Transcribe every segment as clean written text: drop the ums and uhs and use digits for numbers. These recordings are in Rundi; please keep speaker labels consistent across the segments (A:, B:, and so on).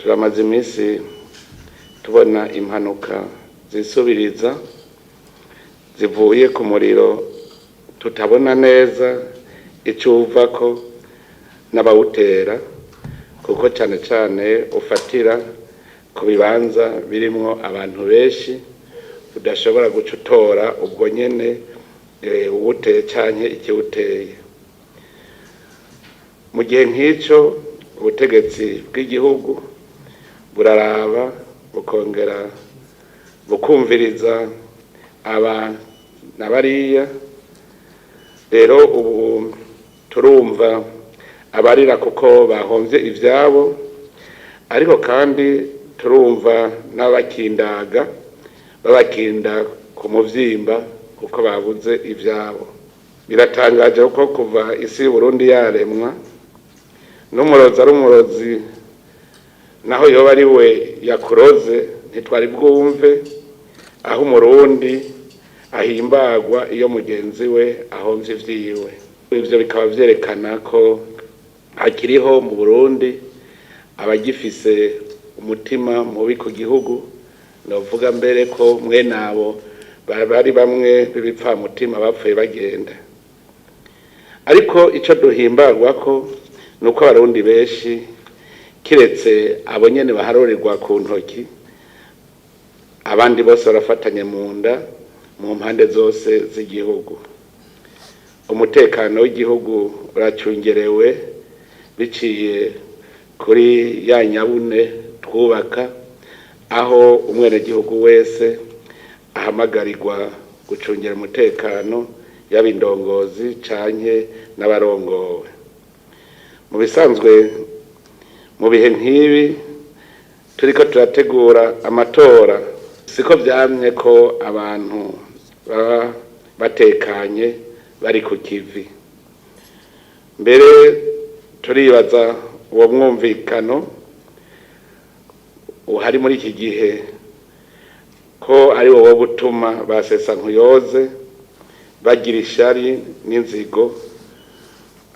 A: Turamaze iminsi tubona impanuka zisubiriza zivuye ku muriro tutabona neza ico uvako n'abawutera, kuko cane cane ufatira ku bibanza birimwo abantu benshi udashobora guca utora ubwo nyene uwuteye canke ikiwuteye. Mu gihe nk'ico, ubutegetsi bw'igihugu buraraba, bukongera bukumviriza aba na bariya. Rero ubu turumva abarira kuko bahomvye ivyabo, ariko kandi turumva n'abakindaga babakinda ku muvyimba kuko babuze ivyabo. Biratangaje kuko kuva isi y'Uburundi yaremwa, n'umurozi ari umurozi, naho yoba ari we yakuroze, ntitwari bwumve aho Umurundi ahimbagwa iyo mugenzi we ahomvye ivyiwe. Ivyo bikaba vyerekana ko hakiriho mu Burundi abagifise umutima mubi ku gihugu. Novuga mbere ko mwene abo bari bamwe b'ibipfamutima bapfuye bagenda. Ariko ico duhimbagwa ko nuko Abarundi benshi, kiretse abo nyene baharurirwa ku ntoki, abandi bose barafatanye mu nda mu mpande zose z'igihugu. Umutekano w'igihugu uracungerewe biciye kuri ya nyabune twubaka, aho umwenegihugu wese ahamagarirwa gucungera umutekano, yaba indongozi canke n'abarongowe. Mu bisanzwe, mu bihe nk'ibi turiko turategura amatora, siko vyamye ko abantu baba batekanye bari ku kivi. Mbere turibaza uwo mwumvikano uhari muri iki gihe ko ari wo gutuma basesa nkuyoze bagira ishari n'inzigo,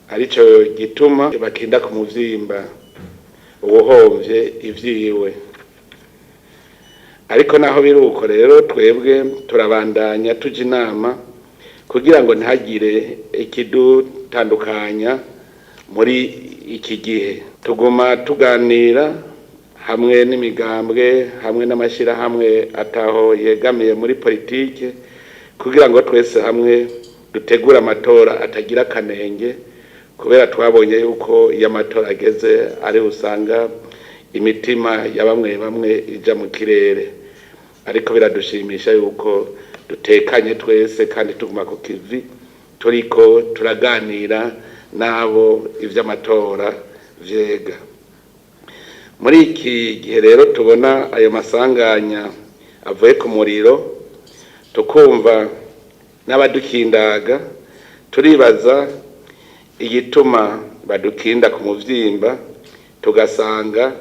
A: arico gituma bakinda ku muvyimba uwuhomvye ivyiwe. Ariko naho biri uko rero, twebwe turabandanya tuja inama kugira ngo ntihagire ikidutandukanya. Muri iki gihe tuguma tuganira hamwe n'imigambwe, hamwe n'amashirahamwe ataho yegamiye muri politike, kugira ngo twese hamwe dutegure amatora atagira akanenge, kubera twabonye yuko iyo amatora ageze ariho usanga imitima ya bamwe bamwe ija mu kirere. Ariko biradushimisha yuko dutekanye twese kandi tuguma ku kivi, turiko turaganira n'abo ivy'amatora vyega. Muri iki gihe rero tubona ayo masanganya avuye ku muriro, tukumva n'abadukindaga, turibaza igituma badukinda ku muvyimba, tugasanga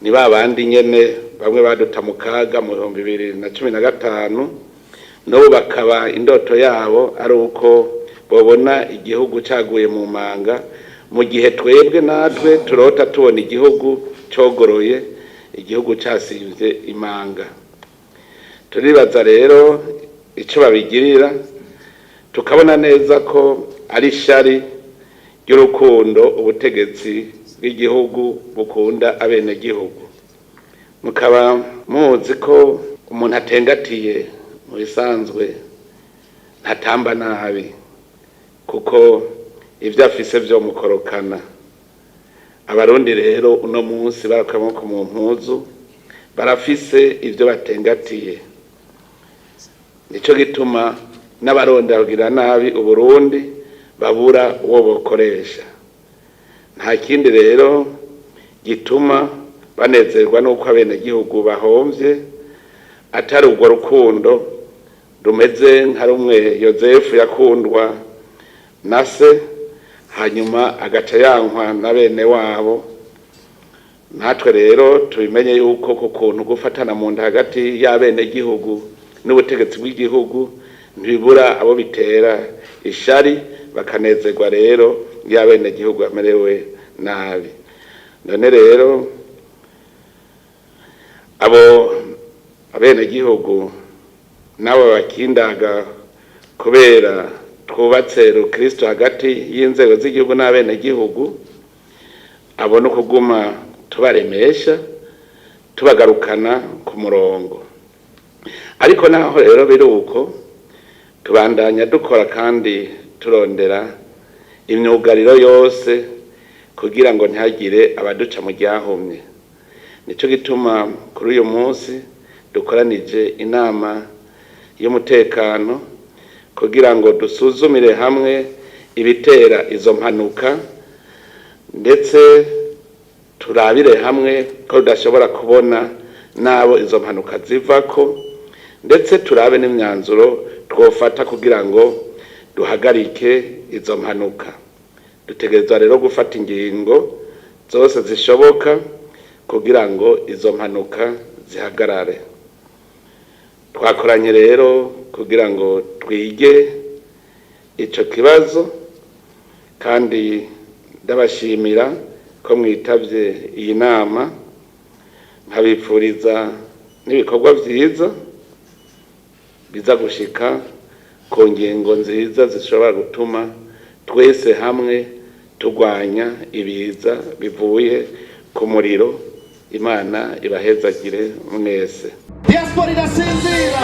A: ni ba bandi nyene bamwe baduta mu kaga mu 2015, n'ubu bakaba indoto yabo ari uko bobona igihugu caguye mu manga, mu gihe twebwe natwe turota tubona igihugu cogoroye, igihugu casimvye imanga. Turibaza rero ico babigirira, tukabona neza ko ari ishari ry'urukundo ubutegetsi bw'igihugu bukunda abenegihugu. Mukaba muzi ko umuntu atengatiye mu bisanzwe ntatamba nabi, kuko ibyo afise vyo mukorokana. Abarundi rero uno munsi barakuye amaboko mu mpuzu, barafise ivyo batengatiye. Nico gituma n'abarondera kugira nabi Uburundi babura uwo bokoresha. Nta kindi rero gituma banezerwa n'uko abenegihugu bahomvye atari urwo rukundo rumeze nka rumwe Yozefu yakundwa na se, hanyuma agaca yankwa na bene wabo. Natwe rero tubimenye yuko ku kuntu gufatana mu nda hagati y'abenegihugu n'ubutegetsi bw'igihugu ntibibura abo bitera ishari, bakanezerwa rero iyo abenegihugu bamerewe nabi. None rero Abo abenegihugu nabo bakindaga kubera twubatse rukristo hagati y'inzego z'igihugu n'abenegihugu, abo no kuguma tubaremesha, tubagarukana ku murongo. Ariko naho rero biri uko, tubandanya dukora kandi turondera imyugariro yose kugira ngo ntihagire abaduca mu ryahumye. Nico gituma kuri uyu munsi dukoranije inama y'umutekano kugira ngo dusuzumire hamwe ibitera izo mpanuka, ndetse turabire hamwe ko tudashobora kubona n'abo izo mpanuka zivako, ndetse turabe n'imyanzuro twofata kugira ngo duhagarike izo mpanuka. Dutegerezwa rero gufata ingingo zose zishoboka kugira ngo izo mpanuka zihagarare. Twakoranye rero kugira ngo twige ico kibazo, kandi ndabashimira ko mwitavye iyi nama, nkabipfuriza n'ibikorwa vyiza biza gushika ku ngingo nziza zishobora gutuma twese hamwe turwanya ibiza bivuye ku muriro. Imana ibahezagire mwese.
B: Diaspora irasinzira.